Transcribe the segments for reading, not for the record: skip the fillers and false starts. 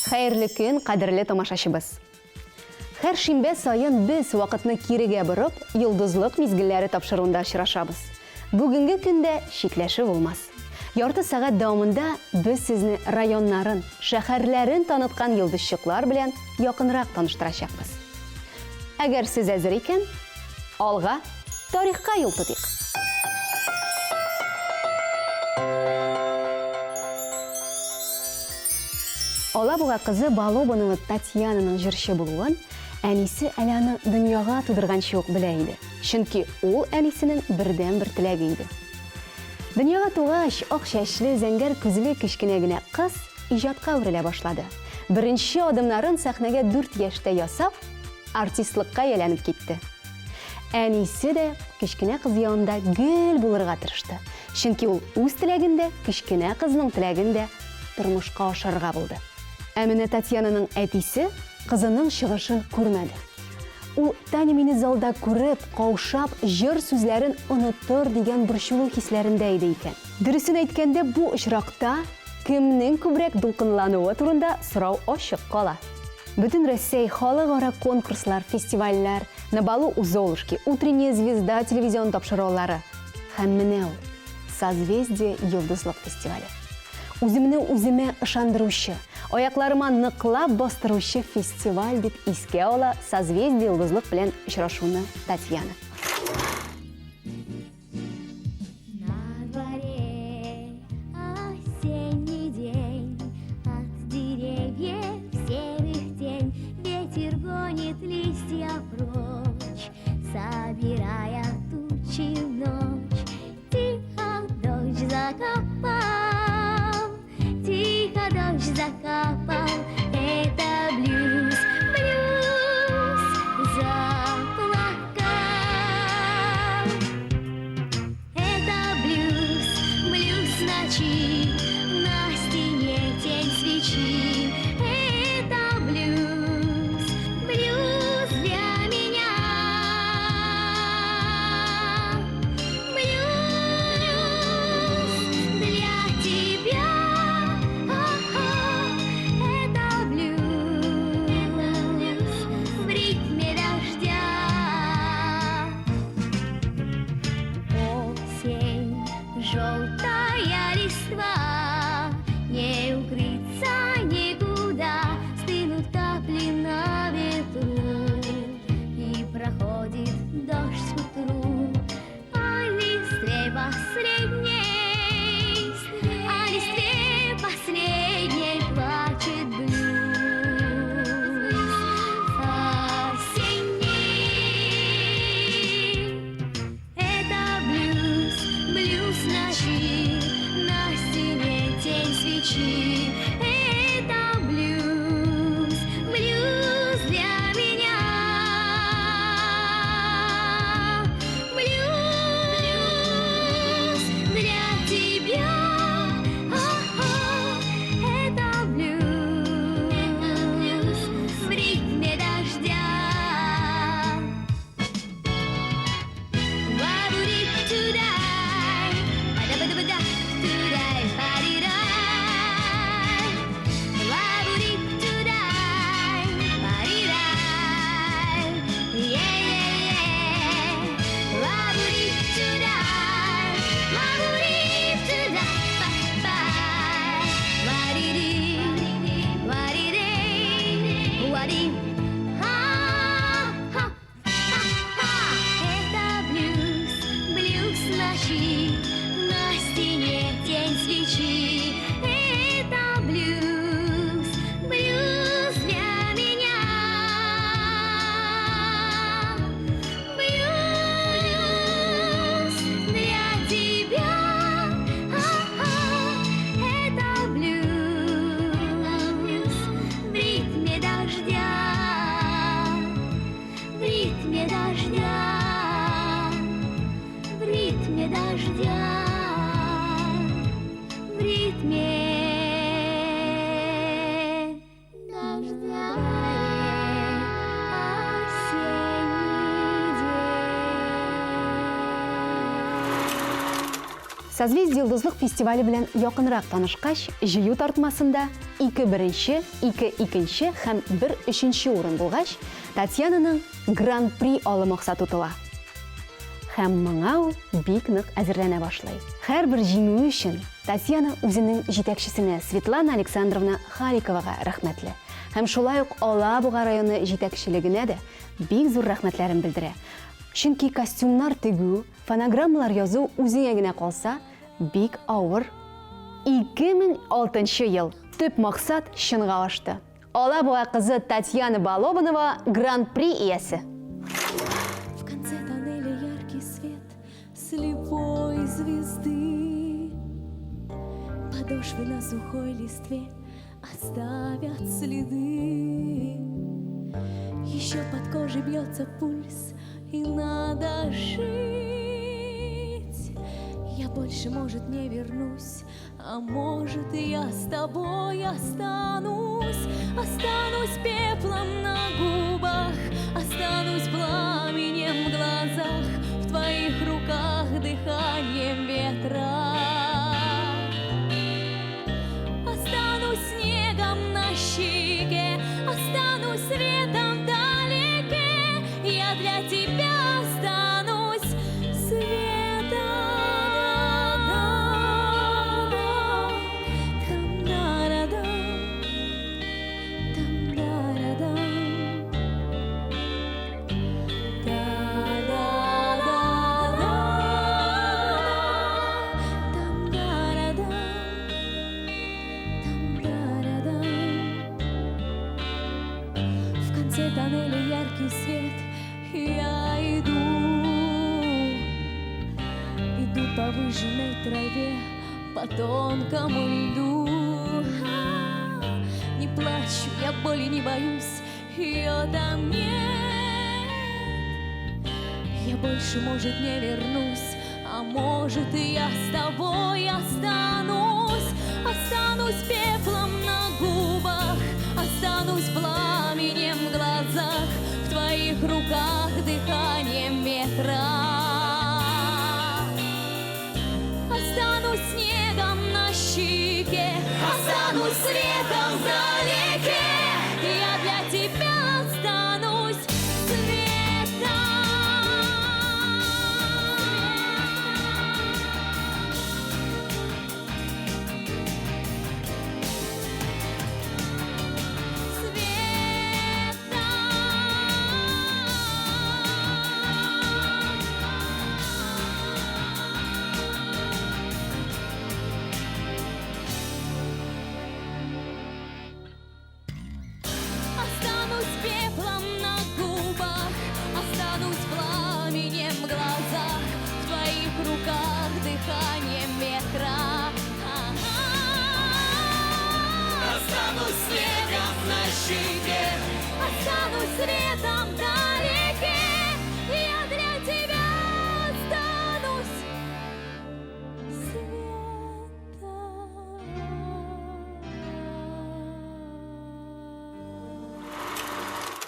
Хәерле көн, кадерле тамашачыбыз! Һәр шимбә саен без вакытны кирегә борып, Йолдызлык мизгелләре тапшыруында очрашабыз. Бүгенге көндә читләшү булмас. Ярты сәгать дәвамында без сезне районнарын, шәһәрләрен таныткан йолдызчыклар белән якынрак таныштырачакбыз. Әгәр сез әзер икән, алга, тарихка юл тотыйк! Алабуга кызы Балобанова Татьянаның җырчы булуын әнисе әле аны дөньяга тудырганчы ук белә иде. Чөнки ул әнисенең бердәнбер теләге иде. Дөньяга тугач, ак чәчле, зәңгәр күзле кечкенә генә кыз иҗатка үрелә башлады. Беренче адымнарын сәхнәгә дүрт яшьтә ясап, артистлыкка ияләнеп китте. Әнисе дә кечкенә кыз янында гел булырга тырышты. Чөнки ул үз теләген дә, кечкенә кызның теләген дә тормышка ашырырга булды. Ә менә Татьянаның әтисе кызының чыгышын күрмәде. Ул Таня мине залда күреп, каушап, җыр сүзләрен онытыр дигән борчылу хисләрендә иде икән. Дөресен әйткәндә, бу очракта кемнең күбрәк дулкынлануы турында сорау ачык кала. Бөтенрәсәй, халыкара конкурслар, фестивальләр, На балу у Золушки, Утренняя звезда телевизион тапшырулары һәм менә ул, Созвездие йолдызлык фестивале. Үземне үземә ышандыручы, аякларыма ныклап бастыручы фестиваль, дип искә ала Созвездие йолдызлык белән очрашуны Татьяна. На дворе осенний день, от деревьев серых тень, ветер гонит листья прочь, собирая тучи в ночь. Тихо дождь закапал, тихо дождь закапал, это блюз, блюз заплакал. Это блюз, блюз ночи, на стене тень свечи. Это блюз, блюз для меня. Блюз для тебя. Это блюз в ритме дождя. Осень, желтая листва, не укрыться никуда, стынут капли на ветру, и проходит дождь к утру. О листве последней, о листве последней плачет блюз осенний. Это блюз, блюз ночи, на стене тень свечи. Это блюз, блюз для меня. Блюз для тебя. Это блюз в ритме дождя. Ва-ду-ди-ту-дай, ба-да-ба-да-ба-да, ту-дай, ба-ди-дай. Ва-ду-ди-ту-дай, ба-ди-дай, е-е-е. Ва-ду-ди-ту-дай, ва-ду-ди-ту-дай, ба-бай. Ва-ди-ди, ва-ди-дей, ва-ди, ха-ха. Ха-ха! Это блюз, блюз ночи, на стене тень свечи. Это блюз, блюз для меня. Блюз для тебя. Это блюз в ритме дождя. В ритме дождя, в ритме дождя, в ритме дождя. Осенний день. Созвездие йолдызлык фестивале белән якынрак танышкач, җыю тартмасында ике беренче, ике икенче һәм бер өченче урын булгач, Татьянаның Гран-при алу максаты тотыла. Һәм моңа ул бик нык әзерләнә башлый. Һәрбер җиңүе өчен Татьяна үзенең җитәкчесенә Светлана Александровна Халиковага рәхмәтле. Һәм шулай ук Алабуга районы җитәкчелегенә дә бик зур рәхмәтләрен белдерә. Чөнки костюмнар тегү, фонограммалар язу үзеңә генә калса, бик авыр. 2006 нчы ел. Төп максат чынга ашты. Алабуга кызы Татьяна Балобанова Гран-при иясе. В конце тоннеля яркий свет слепой звезды. Подошвы на сухой листве оставят следы. Еще под кожей бьется пульс, и надо жить. Я больше, может, не вернусь, а может, я с тобой останусь. Останусь пеплом на губах, останусь пламенем в глазах, в твоих руках дыханием ветра. Останусь снегом на щеке, останусь светом вдалеке. Я для тебя останусь светом. Там-да-да-дам, там-да-да-дам. Да-да-да-да, там-да-да-дам, там-да-да-дам. В конце тоннеля яркий свет, и я иду, иду по выжженной траве, по тонкому льду. А, не плачу, я боли не боюсь, ее там нет. Я больше, может, не вернусь, а может, и я с тобой останусь. Останусь пеплом на губах, останусь пламенем в глазах, в твоих руках дыханием ветра. Останусь снегом на щеке, останусь светом вдалеке. Я для тебя останусь светом. Останусь пеплом на губах, останусь пламенем в глазах, в твоих руках дыханием ветра. Останусь снегом на щеке, Останусь светом вдалеке, я для тебя останусь светом.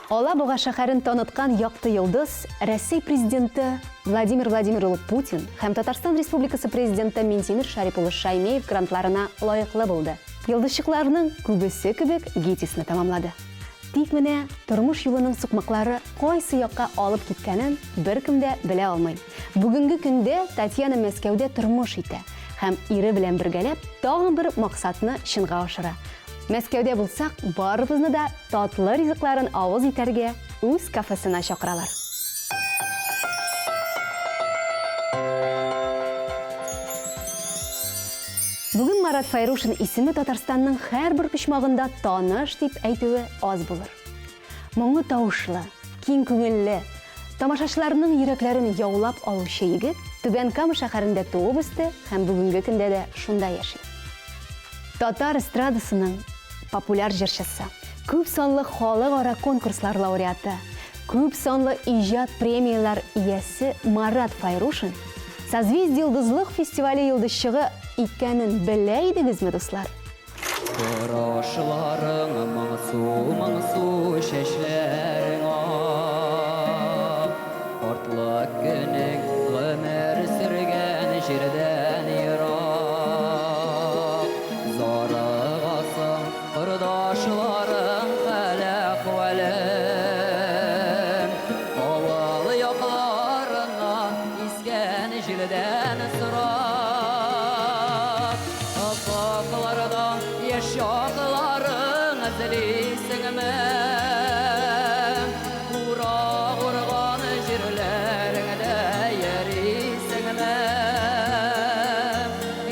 Алабуга шәһәрен таныткан якты йолдыз Россия президенты Владимир Владимир улы Путин һәм Татарстан Республикасы президенты Минтимер Шарипулы Шаймиев грантларына лаеклы булды. Йолдызчыкларның күбесе кебек ГИТИСны тәмамлады. Тик менә тормыш юлының сукмаклары кайсы якка алып киткәнен беркем дә белә алмый. Бүгенге көндә Татьяна Мәскәүдә тормыш итә һәм ире белән бергәләп тагын бер максатны чынга ашыра. Мәскәүдә булсак, барыбызны да татлы ризыкларын авыз итәргә үз кафесына чакыралар. Бүген Марат Файрушин исеме Татарстанның һәрбер почмагында таныш дип әйтүе аз булыр. Моңлы тавышлы, киң күңелле, тамашачыларның йөрәкләрен яулап алучы егет Түбән Кама шәһәрендә туып үсте һәм бүгенге көндә дә шунда яши. Татар эстрадасының популяр җырчысы, күп санлы халыкара конкурслар лауреаты, күп санлы иҗат премияләр иясе Марат Файрушин Созвездие йолдызлык фестивале йолдызчыгы икәнен белә идегезме, дуслар? Карашларың моңсу, моңсу, чәчләрең ак. Картлык көнең гомер сөргән җирдән ерак. Зарыгасың. Офыклардан яшь чакларың эзлисеңме? Урак урган җирләреңдә йөрисеңме?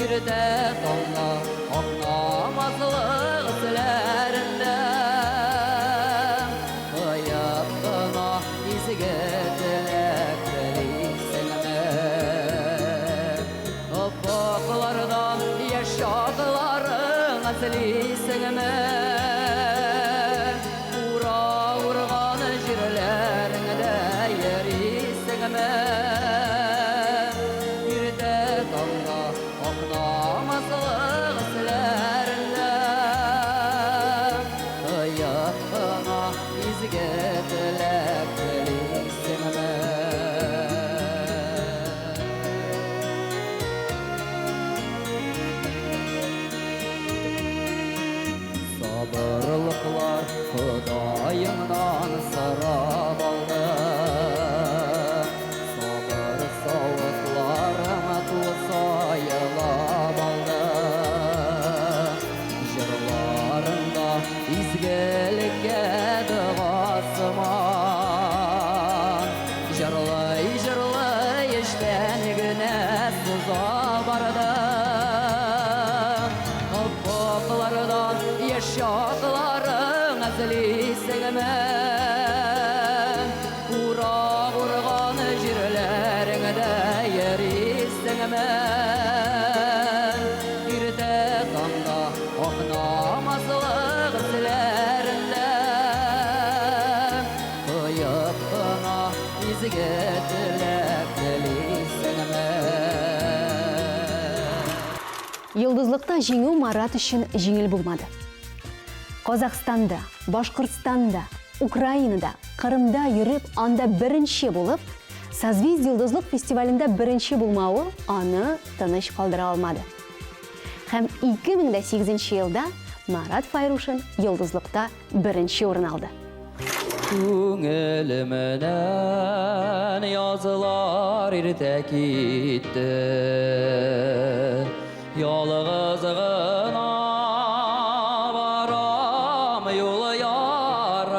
Иртә таңда ак намазлык эзләрендә Тоеп кына изге теләк телисеңме? Офыклардан яшь чакларың эзлисеңме? Урак урган җирләреңдә йөрисеңме? Иртә таңда ак намазлык эзләрендә Тоеп кына изге теләк телисеңме? Сабырлыклар Ходаеңнан сорап алды. Сабыр савытларың тулса елап алды. Җырларыңда изгелеккә дога сыман. Җырлый-җырлый эчтән генә суза барды. Офыклардан яшь чакларың эзлисеңме? Урак урган җирләреңдә йөрисеңме? Иртә таңда ак намазлык эзләрендә Тоеп кына изге теләк телисеңме? Йолдызлыкта җиңү Марат өчен җиңел булмады. Казахстанда, Башкортстанда, Украинада, Кырымда йөреп, анда беренче булып, Созвездие Йолдызлык фестивалендә беренче булмавы аны тыныч калдыра алмады. Һәм 2008 елда Марат Файрушин Йолдызлыкта беренче урын алды. Күңелемнән язлар иртә китте. Ялгыз гына барам юл ярып.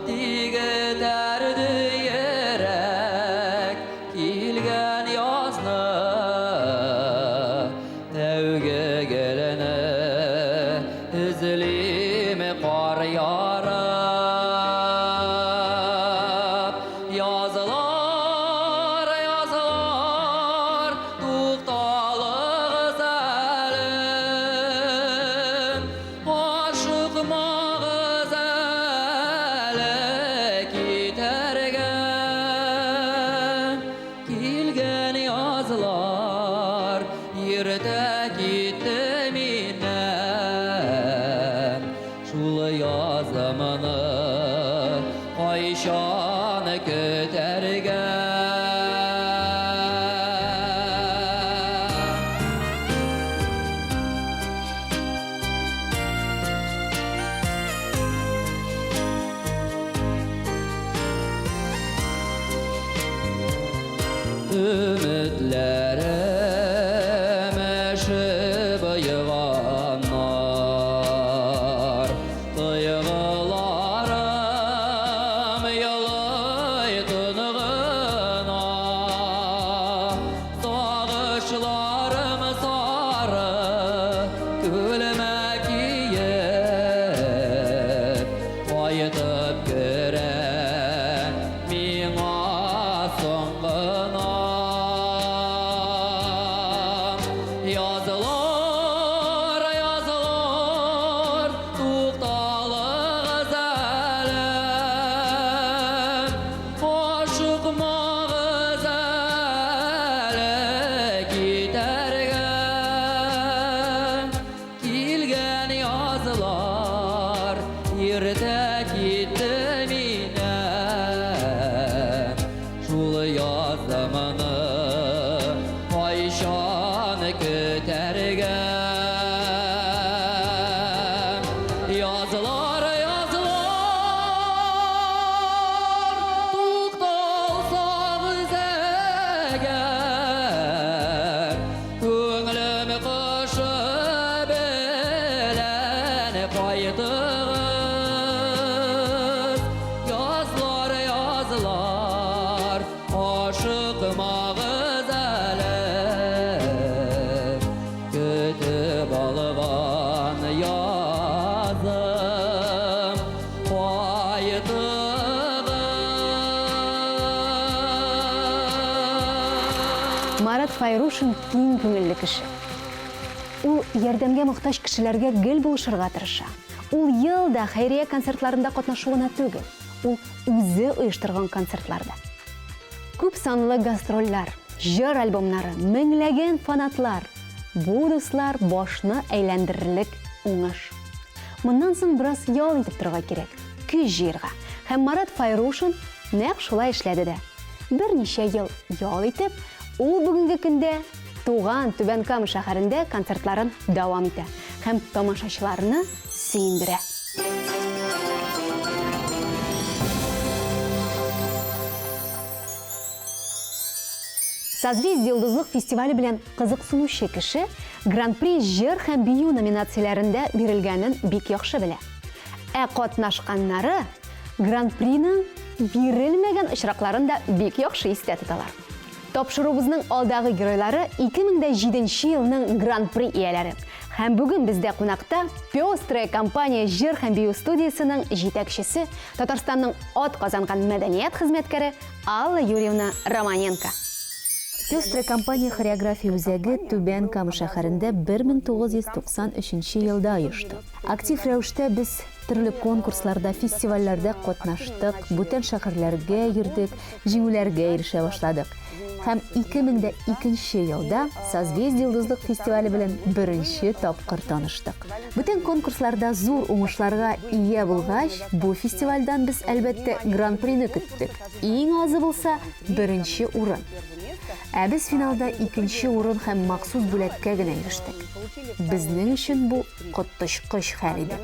Тик өтәрде йөрәк килгән язны. Тәүге гөлне эзлим кар ярып. Язлар, язлар, тукталыгыз әле. Ашыкмагыз әле китәргә. Килгән язлар иртә китте миннән. Шул язымны кайчан көтәргә? Өметләрем өшеп оеганнар, Тойгыларым елый тын гына. Сагышларым сары күлмәк киеп, Кайтып керә миңа соң гына. Язлар, язлар, тукталыгыз әле. Ашыкмагыз әле китәргә. Килгән язлар иртә китте миннән. Шул язымны кайчан көтәргә? Язлар, язлар, тукталсагыз әгәр, Күңелем Марат Файрушин киң күңелле кеше. Ул ярдәмгә мохтаҗ кешеләргә гел булышырга тырыша. Ул ел да хәйрия концертларында катнашу гына түгел, ул үзе оештырган концертларда. Күп санлы гастрольләр, җыр альбомнары, меңләгән фанатлар. Бу, дуслар, башны әйләндерерлек уңыш. Моннан соң бераз ял итеп торырга кирәк, көч җыерга. Һәм Марат Файрушин нәкъ шулай эшләде дә. Берничә ел ял итеп, ул бүгенге көндә туган Түбән Кама шәһәрендә концертларын дәвам итә һәм тамашачыларны сөендерә. Созвездие-Йолдызлык фестивале белән кызыксынучы кеше Гран-при җыр һәм бию номинацияләрендә бирелгәнен бик яхшы белә. Ә катнашканнары Гран-приның бирелмәгән очракларын да бик яхшы истә тоталар. Тапшыруыбызның алдагы геройлары 2007 нче елның Гран-при ияләре. Һәм бүген бездә кунакта Пестрая компания җыр һәм бию студиясенең җитәкчесе, Татарстанның атказанган мәдәният хезмәткәре Алла Юрьевна Романенко. Пестрая компания хореография үзәге Түбән Кама шәһәрендә 1993 елда оешты. Актив рәвештә без төрле конкурсларда, фестивальләрдә катнаштык, бүтән шәһәрләргә йөрдек, җиңүләргә ирешә башладык. Һәм 2002 нче елда Созвездие-Йолдызлык фестивале белән беренче тапкыр таныштык. Бүтән конкурсларда зур уңышларга ия булгач, бу фестивальдән без, әлбәттә, Гран-прины көттек. Иң азы булса, беренче урын. Ә без финалда икенче урын һәм махсус бүләккә генә ирештек. Безнең өчен бу коточкыч хәл иде.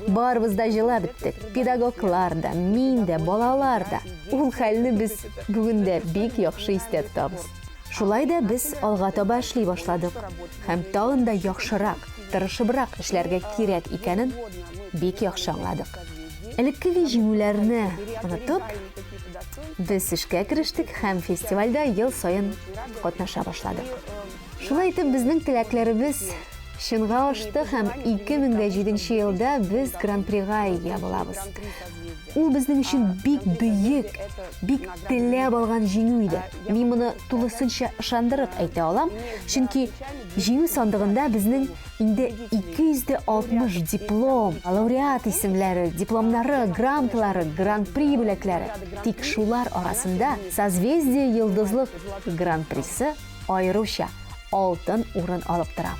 Барыбыз да җылап беттек, педагоглар да, мин дә, балалар да. Ул хәлне без бүген дә бик яхшы истә тотабыз. Шулай да без алга таба эшли башладык һәм тагын да яхшырак, тырышыбрак эшләргә кирәк икәнен бик яхшы аңладык. Элеккеге җиңүләрне онытып, без эшкә керештек һәм фестивальдә ел саен катнаша башладык. Шулай итеп, безнең теләкләребез чынга ашты һәм 2007 елда без Гран-прига ия булабыз. Ул безнең өчен бик бөек, бик теләп алган җиңү иде. Мин моны тулысынча ышандырып әйтә алам, чөнки җиңү сандыгында безнең инде 260 диплом, лауреат исемләре, дипломнары, грамоталары, гран-при бүләкләре. Тик шулар арасында Созвездие-Йолдызлык гран-присы аеруча алтын урын алып тора.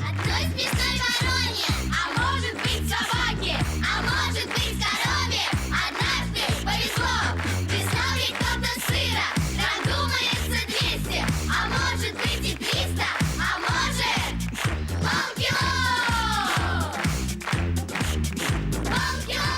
Одной смешной вороне, а может быть собаке, а может быть корове, однажды повезло. Признал ей кто-то сыра, надумается 200, а может быть и 300, а может полкило! Полкило! Полкило!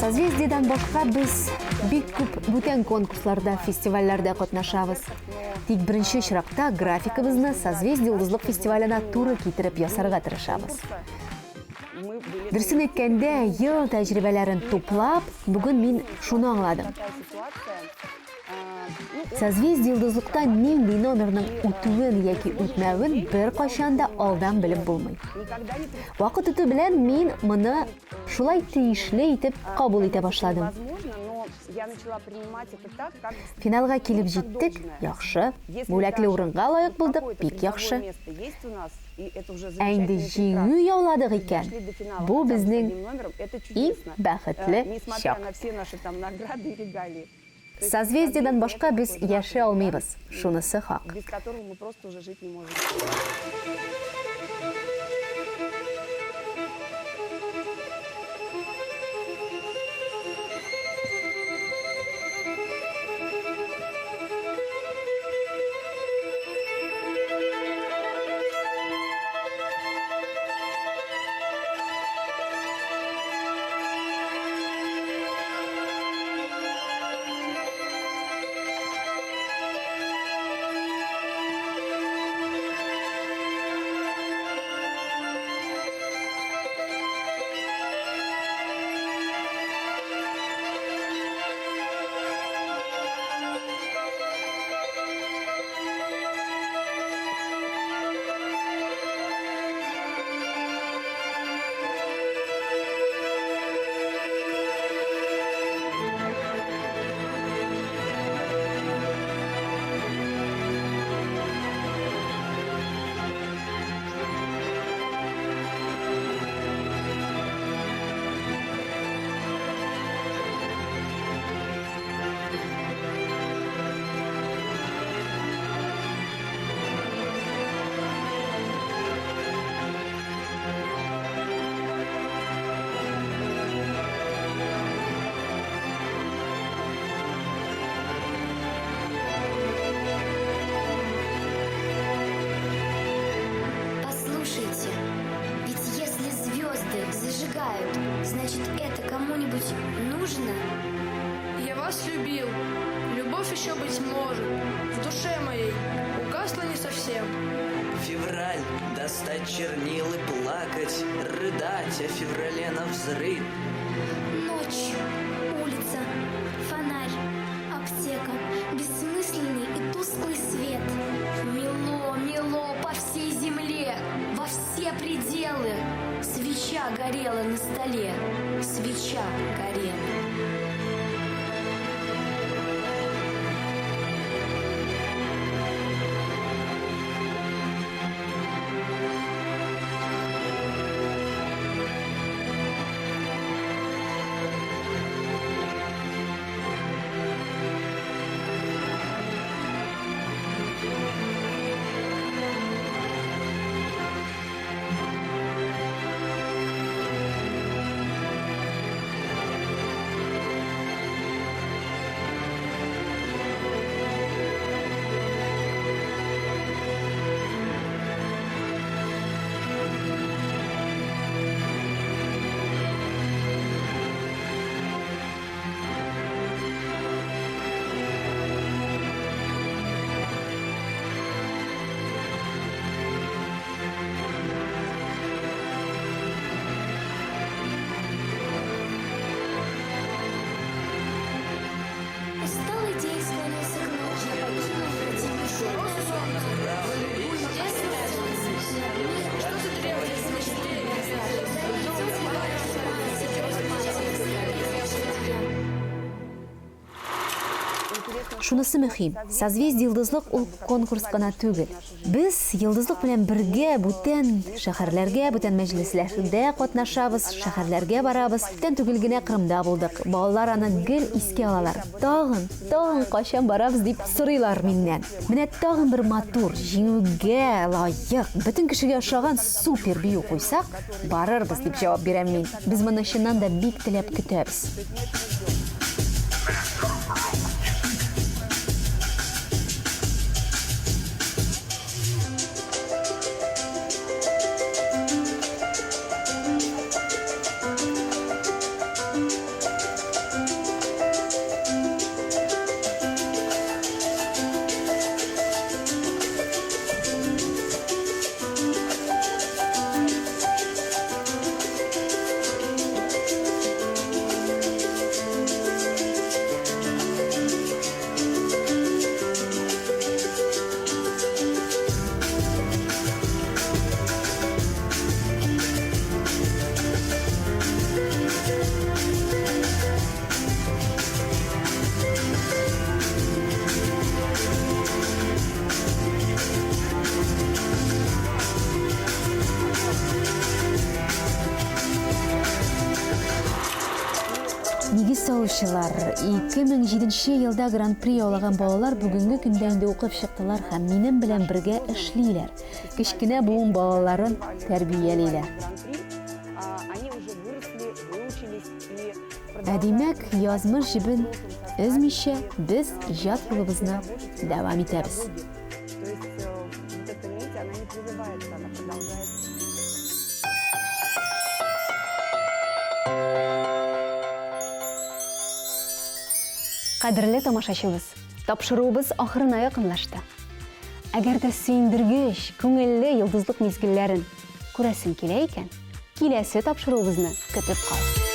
Созвездиедән башка без бик күп бүтән конкурсларда, фестивальләрдә катнашабыз. Тик беренче очракта графикыбызны Созвездие-Йолдызлык фестиваленә туры китереп ясарга тырышабыз. Дөресен әйткәндә, ел тәҗрибәләрен туплап, бүген мин шуны аңладым. Созвездие-Йолдызлыкта нинди номерның үтүен яки үтмәвен беркайчан да алдан белеп булмый. Вакыт үтү белән мин моны шулай тиешле итеп кабул итә башладым. Финалга килеп җиттек, яхшы. Бүләкле урынга лаек булдык, бик яхшы. Ә инде җиңү яуладык икән, бу безнең иң бәхетле чак. Созвездиедән башка без яши алмыйбыз, шунысы хак. Сжигают. Значит, это кому-нибудь нужно? Я вас любил. Любовь еще быть может. В душе моей угасла не совсем. Февраль, достать чернил и плакать, рыдать о феврале на взрыв. Ночь, улица, фонарь, аптека, бессмысленный и тусклый свет. Мело, мело по всей земле, во все пределы. Свеча горела на столе, свеча горела. Усталый день склонился к ночи, я покинул противный Что за древние Шунысы мөһим, Созвездие-Йолдызлык ул конкурс кына түгел. Без Йолдызлык белән бергә бүтән шәһәрләргә, бүтән мәҗлесләрдә катнашабыз, шәһәрләргә барабыз. Күптән түгел генә Кырымда булдык. Балалар аны гел искә алалар. Тагын, тагын кайчан барабыз дип сорыйлар миннән. Менә тагын бер матур, җиңүгә лаек, бөтен кешегә ошаган супер бию куйсак, барырбыз, дип җавап бирәм мин. Без моны чыннан да бик теләп көтәбез. Нигез салучылар, 2007 елда Гран-при яулаган балалар бүгенге көндә инде укып чыктылар һәм минем белән бергә эшлиләр. Кечкенә буын балаларын тәрбиялиләр. Ә димәк, язмыш җебен өзмичә, без иҗат юлыбызны дәвам итәбез. Кадерле тамашачыбыз, тапшыруыбыз ахырына якынлашты. Әгәр дә сөендергеч, күңелле йолдызлык мизгелләрен күрәсең килә икән, киләсе тапшыруыбызны көтеп кал.